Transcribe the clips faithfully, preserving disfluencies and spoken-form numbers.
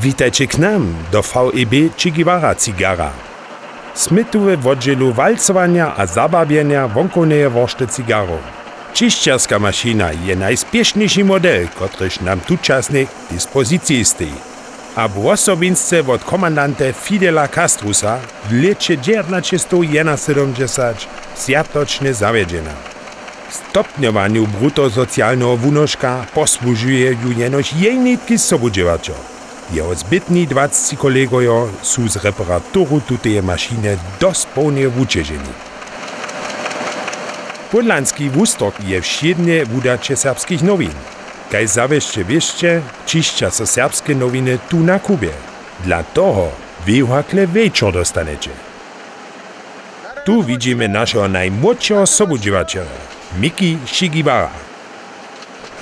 Witajće k nam do V E B Che Guevara cigara. Smy tu we wotdźělu walcowanja a zabawjenja wonkowneje woršty cigarow. Ćišćerska mašina je najspěšnjejši model, kotryž nam tučasnje k dispoziciji steji. A wosobinsce wot komandante Fidela Castrusa w lěće dźewjatnaćestow jedynasydomdźesać swjatočnje zawjedźena. W stopnjowanju bruto socialneho wunoška posłužuje ju jenož jejnitki sobudźěłaćo. Jeho zbytni dwacci kolegojo su z reparaturu tuteje mašiny dospołnje wućeženi. Pódlanski wustork je wšědnje wudaće serbskich nowin. Kaž zawěsće wěsće, ćišća so serbske nowiny tu na Kubje. Dla toho wěhakle wječor dostaneće. Tu widźimy našeho najmłodšeho sobudźěłaćela, Miki Šigibara.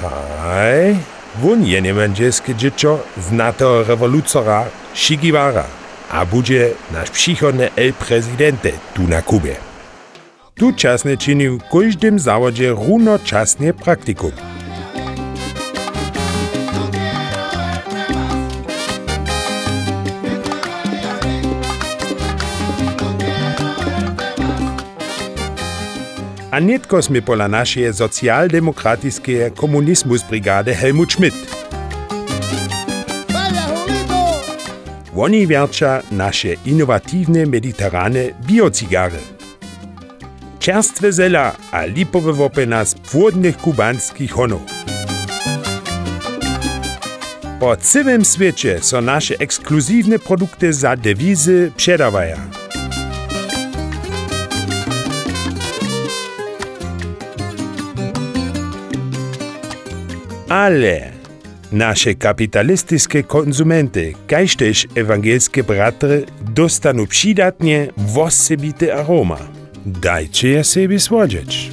Haj, wón je njewangelske dźěćo znateho rewolucera Šigibara a budźe naš přichodny El Presidente tu na Kubje. Tučasnje čini w kóždym zawodźe runočasnje praktikum. A nětko smy pola našeje socialdemokratiskeje komunizmusbrigady Helmut Schmidt. Woni wjerća naše inowatiwne mediterane biocigary. Čerstwe zela a lipowe łopjena z płodnych kubanskich honow. Po cyłym swěće so naše ekskluziwne produkty za dewizy předawaja. Ale naše kapitalistiske konsumenty, kaž tež ewangelske bratry, dóstanu přidatnje wosebity aroma. Dajće je sebi słodźeć.